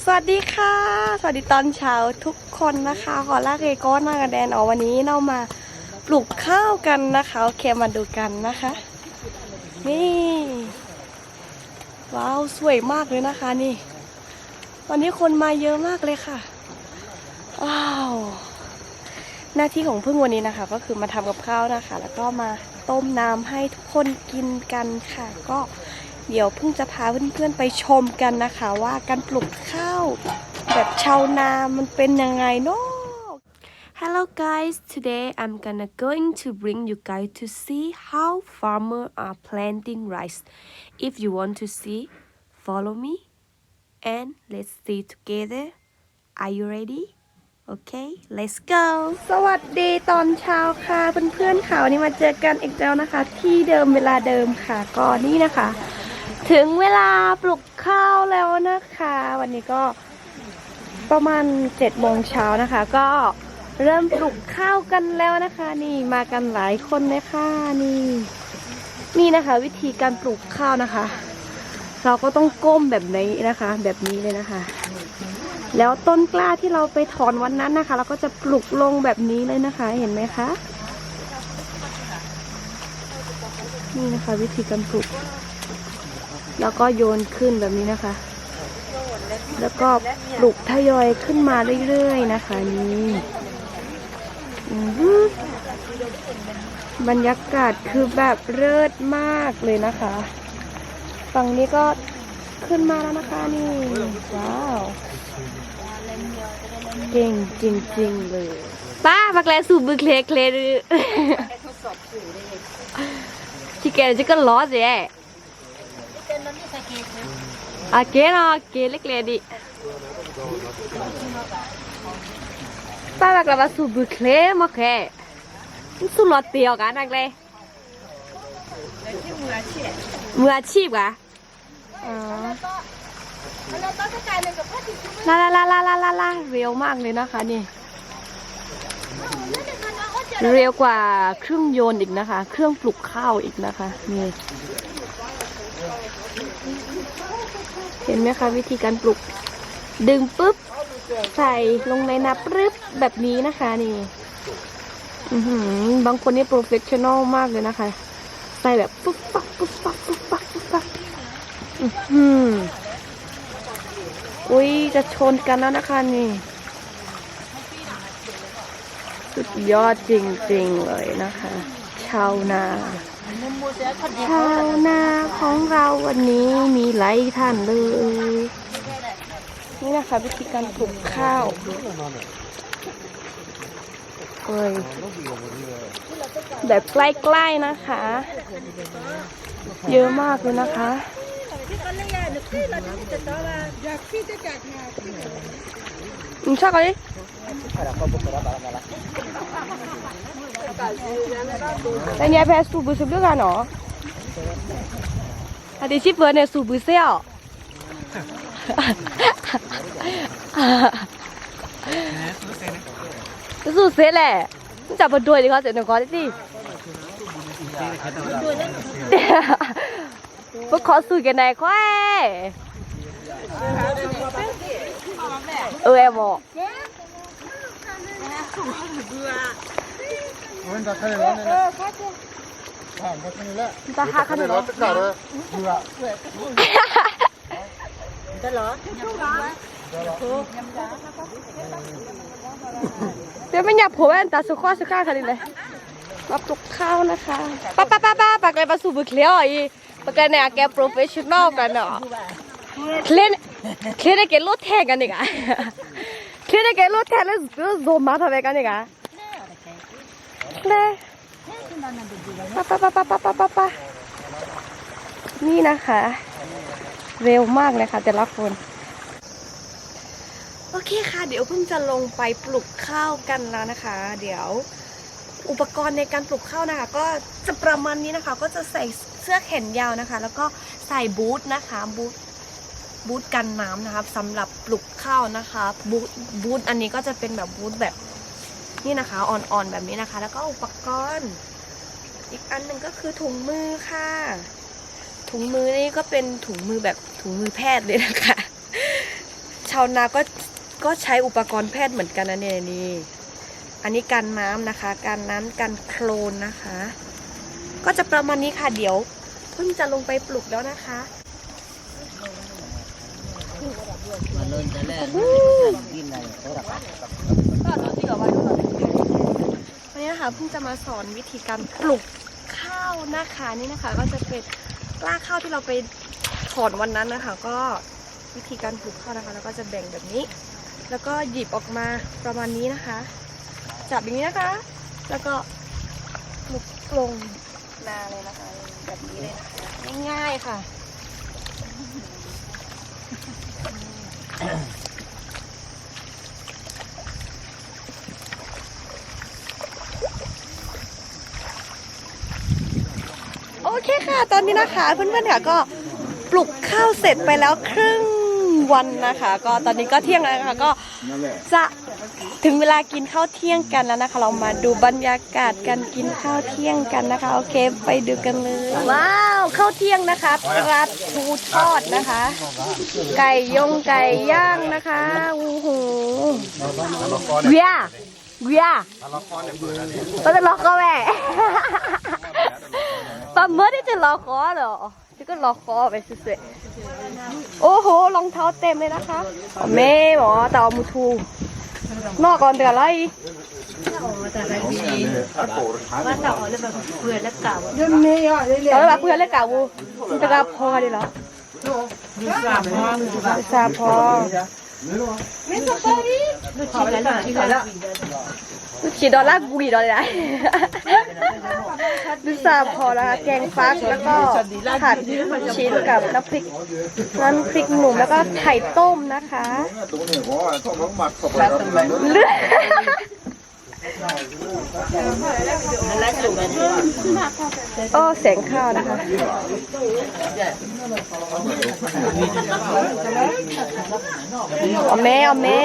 สวัสดีค่ะ สวัสดีตอนเช้าทุกคนนะคะ ขอลาเรก้อนมากระแดนออก วันนี้เรามาปลูกข้าวกันนะคะ โอเค มาดูกันนะคะ นี่ ว้าว สวยมากเลยนะคะนี่ วันนี้คนมาเยอะมากเลยค่ะ ว้าว หน้าที่ของพึ่งวันนี้นะคะ ก็คือมาทำกับข้าวนะคะ แล้วก็มาต้มน้ำให้ทุกคนกินกันค่ะ ก็เดี๋ยวพึ่งจะพาเพื่อนๆไปชมกันนะคะ ว่าการปลูกข้าวแบบชาวนามันเป็นยังไงเนาะ Hello guys, today I'm gonna going to bring you guys to see how farmer are planting rice. If you want to see, follow me and let's see together. Are you ready? Okay, let's go. สวัสดีตอนเช้าค่ะเพื่อนๆค่ะ วันนี้มาเจอกันอีกแล้วนะคะ ที่เดิมเวลาเดิมค่ะ ก็นี่นะคะ ถึงเวลาปลูกข้าวแล้วนะคะ วันนี้ก็ ประมาณเจ็ดโมงเช้านะคะ ก็เริ่มปลูกข้าวกันแล้วนะคะ นี่มากันหลายคนเลยค่ะ นี่ นี่นะคะ วิธีการปลูกข้าวนะคะ เราก็ต้องก้มแบบนี้นะคะ แบบนี้เลยนะคะ แล้วต้นกล้าที่เราไปถอนวันนั้นนะคะ เราก็จะปลูกลงแบบนี้เลยนะคะ เห็นไหมคะ นี่นะคะ วิธีการปลูก แล้วก็โยนขึ้นแบบนี้นะคะ แล้วก็ปลูกทยอยขึ้นมาเรื่อยๆนะคะ นี่ อือหือ บรรยากาศคือแบบเลิศมากเลยนะคะ ฝั่งนี้ก็ขึ้นมาแล้วนะคะ นี่ ว้าว เก่งจริงๆเลย ပၢ်ပှၤကျဲဆူၣ်ဘုချ့ချ့ဒုး ထံကဲ ကလီၤစဲး အကဲနီၤ ကဲလၢကျဲဒံး ပၢ်ပှၤကျဲဘၣ်ဆူၣ်ဘုချ့မ့ၢ်ခဲ ဆူၣ်လီၤတ့ၢ်အီၤကါနၤကျဲ มืออาชีพ กว่า อ๋อ ลาลาลาลาลาลาลา เร็วมากเลยนะคะนี่ เร็วกว่าเครื่องยนต์อีกนะคะ เครื่องปลูกข้าวอีกนะคะ นี่ เห็นไหมคะ วิธีการปลูก ดึงปุ๊บ ใส่ลงในนาปุ๊บ แบบนี้นะคะ นี่ อื้อหือ บางคนนี่ professional มากเลยนะคะ ใส่แบบปุ๊บปั๊บปุ๊บปั๊บปุ๊บปั๊บปุ๊บปั๊บ อื้อหือ อุ๊ย จะชนกันแล้วนะคะนี่ สุดยอดจริงๆเลยนะคะ ชาวนา ชาวนาของเราวันนี้มีหลายท่านเลย นี่นะคะ วิธีการปลูกข้าว เอ้ย แบบใกล้ๆนะคะ เยอะมากเลยนะคะ อืม ใช่ค่ะดิ แต่เนี่ยแพ้สูบบุหรี่สิบลูกอะเนาะ อันนี้ชิปเปอร์เนี่ยสูบบุหรี่เสี้ยว ဆူၣ်စ့လဲၣ်, မ့ၢ်တၢ်ပဒိၣ်ဒံးခီ စဲးနကီးတံၢ်, ပခီဆူၣ်က့ၤနၤခွဲ, အဝဲမ့ၢ် တၢ်ဟးခါန့ၣ်လီၤ. တဲမ့ၢ်ညၣ်ဖိဝဲ တၢ်စူၤဃီစူၤဃါခါဒ်လဲၣ်. มาปลูกข้าวนะคะ ป้าป้าป้าป้า ปากอะไรปลาสูบบุหรี่เคลี้ยวอีก ปากอะไรเนี่ย แก professional กันเนาะ เคลี้ยว เคลี้ยวได้แกโลดแทงกันนี่กะ เคลี้ยวได้แกโลดแทงแล้ว โซมาทำไมกันนี่กะ เคลี้ยว ป้าป้าป้าป้าป้าป้าป้าป้า นี่นะคะ เร็วมากเลยค่ะแต่ละคน โอเคค่ะ เดี๋ยวเพิ่งจะลงไปปลูกข้าวกันแล้วนะคะ เดี๋ยว อุปกรณ์ในการปลูกข้าวนะคะ ก็จะประมาณนี้นะคะ ก็จะใส่เสื้อแขนยาวนะคะ แล้วก็ใส่บูทนะคะ บูท บูทกันน้ำนะคะ สำหรับปลูกข้าวนะคะ บูท บูทอันนี้ก็จะเป็นแบบบูทแบบ นี่นะคะ อ่อนๆแบบนี้นะคะ แล้วก็อุปกรณ์ อีกอันหนึ่งก็คือถุงมือค่ะ ถุงมือนี่ก็เป็นถุงมือแบบถุงมือแพทย์เลยนะคะ ใ ชาวนาก็ก็ใช้อุปกรณ์แพทย์เหมือนกันนะเนี่ยนี่ อันนี้กันน้ำนะคะ กันน้ำกันโคลนนะคะ ก็จะประมาณนี้ค่ะ เดี๋ยวเพิ่งจะลงไปปลูกแล้วนะคะ วันนี้นะคะเพิ่งจะมาสอนวิธีการปลูกข้าวนะคะ นี่นะคะก็จะเป็นกล้าข้าวที่เราไปถอนวันนั้นนะคะ ก็วิธีการปลูกข้าวนะคะ แล้วก็จะแบ่งแบบนี้ แล้วก็หยิบออกมาประมาณนี้นะคะ จับอย่างนี้นะคะ แล้วก็ปลูกลงนาเลยนะคะ แบบนี้เลยนะคะ ง่ายๆค่ะ โอเคค่ะ ตอนนี้นะคะเพื่อนๆค่ะก็ปลูกข้าวเสร็จไปแล้วครึ่งวันนะคะ ก็ตอนนี้ก็เที่ยงแล้วนะคะ ก็จะถึงเวลากินข้าวเที่ยงกันแล้วนะคะ เรามาดูบรรยากาศการกินข้าวเที่ยงกันนะคะ โอเค ไปดูกันเลย ว้าว ข้าวเที่ยงนะคะ ปลาทูทอดนะคะ ไก่ยงไก่ย่างนะคะ โอ้โห เวีย เวีย ပတလီၤဃီဝဲ ပမၢဒ်တလီၤဃီလီၤ ယကလီၤဃီဝဲ စဲးစဲး โอ้โห รองเท้าเต็มเลยนะคะ အမဲမ့ၢ် တၢ်အီၣ်မူထူ နီၢ်ကီၢ်တဂၤလီၤအံၤ တၢ်လၢဘၣ်ပှ့ၤလၢကးဝူ တဂၤဖီဂၤဒ်လီၤ စးဖီ ลูกชิ้นดอลลาร์กูดีดอลลาร์ ดูสาพอนะคะ แกงฟัก แล้วก็ผัดลูกชิ้นกับน้ำพริก น้ำพริกหนุ่ม แล้วก็ไข่ต้มนะคะ เลือด โอ้ แสงข้าวนะคะ เอาแม่ เอาแม่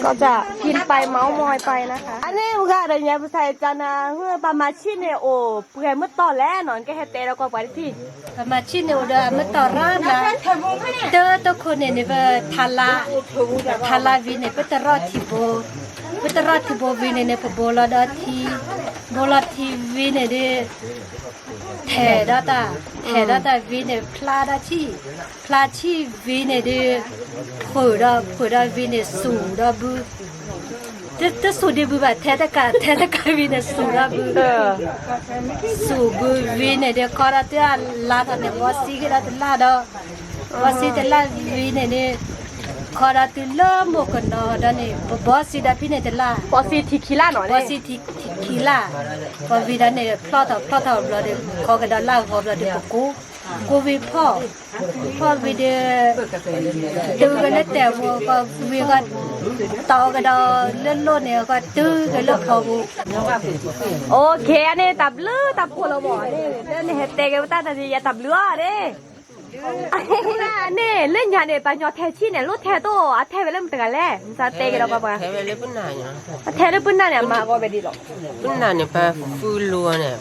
ก็จะกินไปเมาส์มอยไปนะคะ อันนี้มึงค่ะ เดี๋ยวนี้ภาษาจานะ เฮ้ย ปลามาชิเนี่ย โอ้ เปื่อยเมื่อตอนแรกเนาะ แกให้เตะแล้วก็ไปที่ ပမၤဆံၣ်န့ၣ်အိၣ်ဒီးအမ့ၢ်တီၢ်ရၣ်ဘျါ, တၢ်တခိၣ်န့ၣ်န့ၣ် ပထါလါ, ထါလါဝံၤန့ၣ် ပတရီၣ်ထံဘိ, ပတရီၣ်ထံဘိဝံၤန့ၣ်န့ၣ် ပဘိလီၤဒီးထံ, ဘိလီၤထံဝံၤန့ၣ်ဒီး ထဲးဒီးတၢ်, ထဲးဒီးတၢ်ဝံၤန့ၣ် ဖျါဒီးဆံၣ်, ဖျါဆံၣ်ဝံၤန့ၣ်ဒီး ဖှူးဒီး, ဖှူးဒီးဝံၤန့ၣ် စူၣ်ဒီးဘု တစူၣ်ဒံးဘုဘၣ် ထဲတကး, ထဲတကးဝံၤန့ၣ် စူၣ်ဒီးဘု, စူၣ်ဘုဝံၤန့ၣ်ဒီး ခီဒီးတုၤအလါထီၣ်န့ၣ် ဘီစံဂ့ၤဒီးတလၢ်ဒီး, ဘီစံတလၢ်ဝံၤန့ၣ်ဒီး ခီဒီးတုၤလၢမိၢ်ကနီၤဒီးန့ၣ် ပဘီစံဒီးဖဲန့ၣ်တလၢ်, ဘီစံထံခံလၢ်နီၤ, ဘီစံထံခံလၢ်, ပဝံၤဒီးန့ၣ် ဖျီၣ်ထီၣ်ဖျီၣ်ထီၣ်ဘျီဒီး ခီကဒီးလၢဂီၤဘျီဒီး ပကိး, ကိးဝံၤဖီၣ် ဖီၣ်ဝံၤဒီး တုၤကလၢတဲာ်ပူၤကီးဝံၤကီး, တီကဒီးလၢလိၣ်န့ၣ်ကီး တုၤကလၢဖီပူၤ, โอเค အန့ၣ်တၢ်ဘျုးတၢ်ဖှိၣ်လီၤမး, နဟဲတဲက့ၤပတၢ်တၢ်န့ၣ် ယတၢ်ဘျုးအီၤန့ၣ်, အန့ၣ် လၢညါန့ၣ် ပှၤညီထဲဆံၣ်န့ၣ် လိၣ်ထဲသိး အထဲဝဲလၢမတဂၤလဲၣ်, နစးတဲက့ၤဒီးပှၤပှၤ, အထဲလၢပနၢ်န့ၣ် အမၤအဂီၢ်ဝဲဒ်လီၤ, ပနၢ်န့ၣ် ပဖုလိၤန့ၣ်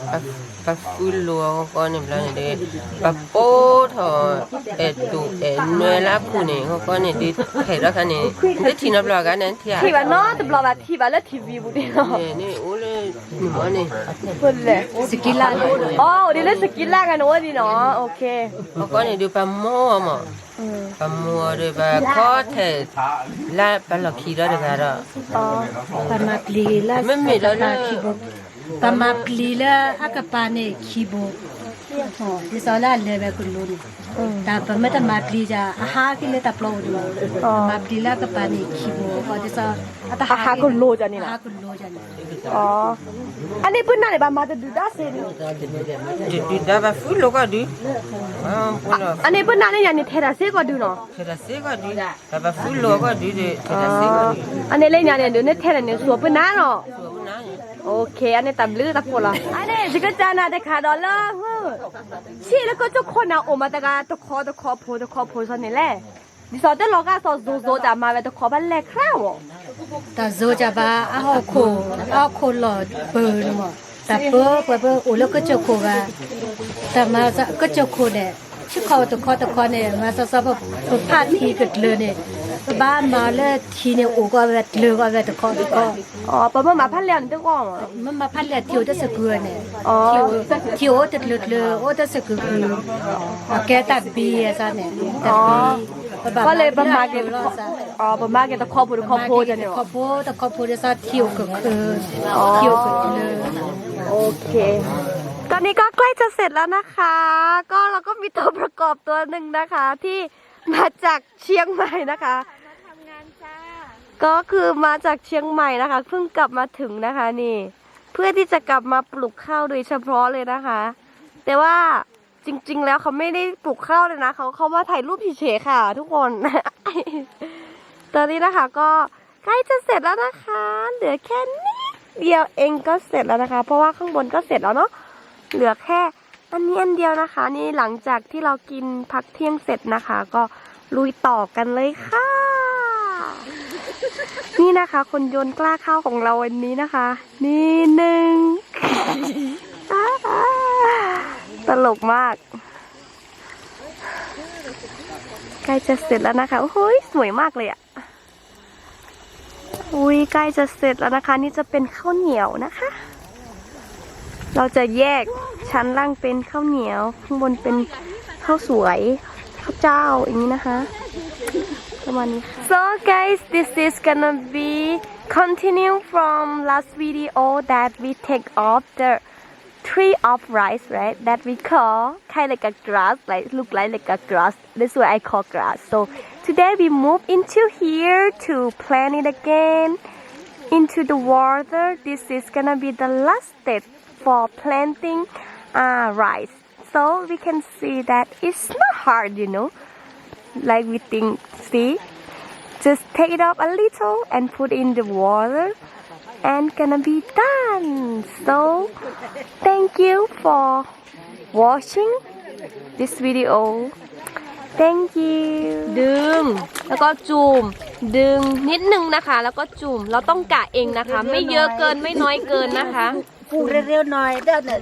ပဖုလိၤအဂီၢ်န့ၣ်ဘျီန့ၣ်ဒီး ပပိာ်ထီၣ် အဲၣ်တူၣ်အဲၣ်နွဲလၢအခိၣ်န့ၣ် အဂီၢ်န့ၣ်ဒီး ထဲးဒီးခါန့ၣ် နတထံၣ်နီတဘျီဂၤန့ၣ် ထံၣ်ဘၣ်နီတဘျီဘၣ် ထံၣ်ဘၣ်လၢထံၣ်ဝံၤပူၤန့ၣ်လီၤ, န့ၣ်အိၣ်လၢန့ၣ် စကံလၢ်, အိၣ်ဒ်လၢစကံလၢ်ဂၤန့ၣ်အိၣ်ဒ်နီၤ, အဂီၢ်န့ၣ်ဒီး ပမိၢ်အီၤမး, ပမိၢ်အီၤဒီး ပခီထဲး လၢပလီၢ်ခံဒီတဂၤဒီး ပမၤပျံၤလၢ မ့မ့ၢ်လၢ ပမၤပျံၤလၢအကပၤန့ၣ်ခံဘိ, ဒ်သိးလၢအလဲၤဝဲကလိၤန့ၣ်, တၢ်ပမ့ၢ်တမၤပျံၤယၤ အဟးက့ၤလၢတၢ်ပျီပူၤန့ၣ်, မၤပျံၤလၢအကပၤန့ၣ်ခံဘိ, ဒ်သိး အဟးကလိၤန့ၣ်, အဟးကလိၤန့ၣ်, အန့ၣ်ပနၢ်န့ၣ် ဘၣ်မၤတဒုးတၢ်စ့ၢ်န့ၣ်, တဒုးတၢ်ဘၣ်ဖုလိၤကီၢ်ဒုး, အန့ၣ်ပနၢ်န့ၣ်ယၤန့ၣ် ထဲးတၢ်စ့ၢ်ကီးဒုးနီၤ, ထဲးတၢ်စ့ၢ်ကီးဒုး, တၢ်ဘၣ်ဖုလိၤကီၢ်ဒုး, အန့ၣ်လၢညါန့ၣ် ဒုးန့ၣ်ထဲးန့ၣ် စူၣ်ပနၢ်နီၤ, အန့ၣ်တၢ်ဘျုးတၢ်ဖှိၣ်လီၤ, အန့ၣ် ယကစၢ်နၤတခါဒီးလၢ ဆံၣ်လၢကစၢၢ်ခိၣ်န့ၣ် အိၣ်မးတဂၤတခီတခီဖိတခီဖိစီန့ၣ်လဲၣ်, ဒ်သိးတလီၤဂာ်စီၤ ဇိၤဇိၤတၢ်မၤဝဲတခီဘၣ်လဲၤခရၣ်ဝဲ, တၢ်ဇိၤတၢ်ဘၣ်အဟီၣ်ခိၣ်, အဟီၣ်ခိၣ်လီၤပၢၢ်န့ၣ်မး, တၢ်ပၢပှဲၤပၢအိၣ်လၢကစၢၢ်ခိၣ်ဂၤ, တၢ်မၤကစၢၢ်ခိၣ်န့ၣ် ထံခီတခီတခီန့ၣ် မၤစီစီ ပဖးထံကတြၢၤန့ၣ် ပဘၣ်မၤလၢထံန့ၣ် အိၣ်ကီးဝဲတြၢၤကီးဝဲတခီတခီ. ပမ့ၢ်မၤဖးလဲၢ်န့ၣ်တဂီၢ်မး, မ့ၢ်မၤဖးလဲၢ်ထံအိၣ်တစကုၤန့ၣ်, ထံအိၣ်တကျၢၤကျၢၤ အိၣ်တစကုၤကုၤ, အကဲတၢ်ဘံအစၢ်န့ၣ်, တၢ်ဘံ, ပဘၣ်မၤလၢလီၤစၢ်, ပမၤက့ၤတခီဖိတခီဖိန့ၣ်, တခီဖိတခီဖိဒ်စၢ် ထံအိၣ်ကကျၢၤ, ထံအိၣ်ကကျၢၤ. โอเค ตอนนี้ก็ใกล้จะเสร็จแล้วนะคะ ก็เราก็มีตัวประกอบตัวหนึ่งนะคะ ที่มาจากเชียงใหม่นะคะ ก็คือมาจากเชียงใหม่นะคะ เพิ่งกลับมาถึงนะคะนี่ เพื่อที่จะกลับมาปลูกข้าวโดยเฉพาะเลยนะคะ แต่ว่าจริงๆแล้วเขาไม่ได้ปลูกข้าวเลยนะ เขาเขามาถ่ายรูปเฉยๆค่ะทุกคน ตอนนี้นะคะก็ใกล้จะเสร็จแล้วนะคะ เหลือแค่นิดเดียวเองก็เสร็จแล้วนะคะ เพราะว่าข้างบนก็เสร็จแล้วเนาะ เหลือแค่อันนี้อันเดียวนะคะ นี่หลังจากที่เรากินพักเที่ยงเสร็จนะคะ ก็ลุยต่อกันเลยค่ะ นี่นะคะ คนโยนกล้าข้าวของเราวันนี้นะคะ นี่หนึ่ง ตลกมาก ใกล้จะเสร็จแล้วนะคะ โอ้โห สวยมากเลยอะ อุ้ยใกล้จะเสร็จแล้วนะคะ นี่จะเป็นข้าวเหนียวนะคะ เราจะแยกชั้นล่างเป็นข้าวเหนียว ข้างบนเป็นข้าวสวย ข้าวเจ้าอย่างนี้นะคะ ประมาณนี้ค่ะ so guys, this is gonna be continue from last video that we take off the tree of rice, right? That we call kind of like a grass, like look like like a grass. That's what I call grass. So today we move into here to plant it again into the water. This is gonna be the last step for planting uh, rice. So we can see that it's not hard, you know, like we think. See, just take it up a little and put in the water and gonna be done. So thank you for watching this video. Thank you. ดึง แล้วก็จุ่ม ดึงนิดนึงนะคะ แล้วก็จุ่ม เราต้องกะเองนะคะ ไม่เยอะเกิน ไม่น้อยเกินนะคะ ปลูกเร็วๆหน่อยเด้อเนี่ย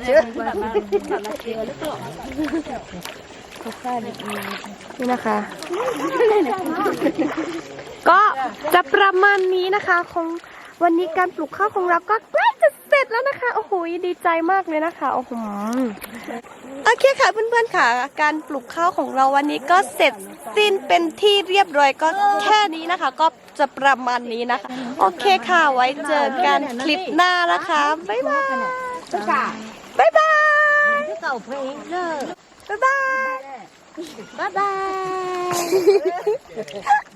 นี่นะคะ ก็จะประมาณนี้นะคะ ของวันนี้การปลูกข้าวของเราก็ใกล้จะเสร็จแล้วนะคะ โอ้โห ดีใจมากเลยนะคะ โอ้โห โอเคค่ะเพื่อนๆค่ะ การปลูกข้าวของเราวันนี้ก็เสร็จสิ้นเป็นที่เรียบร้อยก็แค่นี้นะคะ ก็จะประมาณนี้นะคะ โอเคค่ะ ไว้เจอกันคลิปหน้านะคะ บ๊ายบาย บ๊ายบาย บ๊ายบาย บ๊ายบาย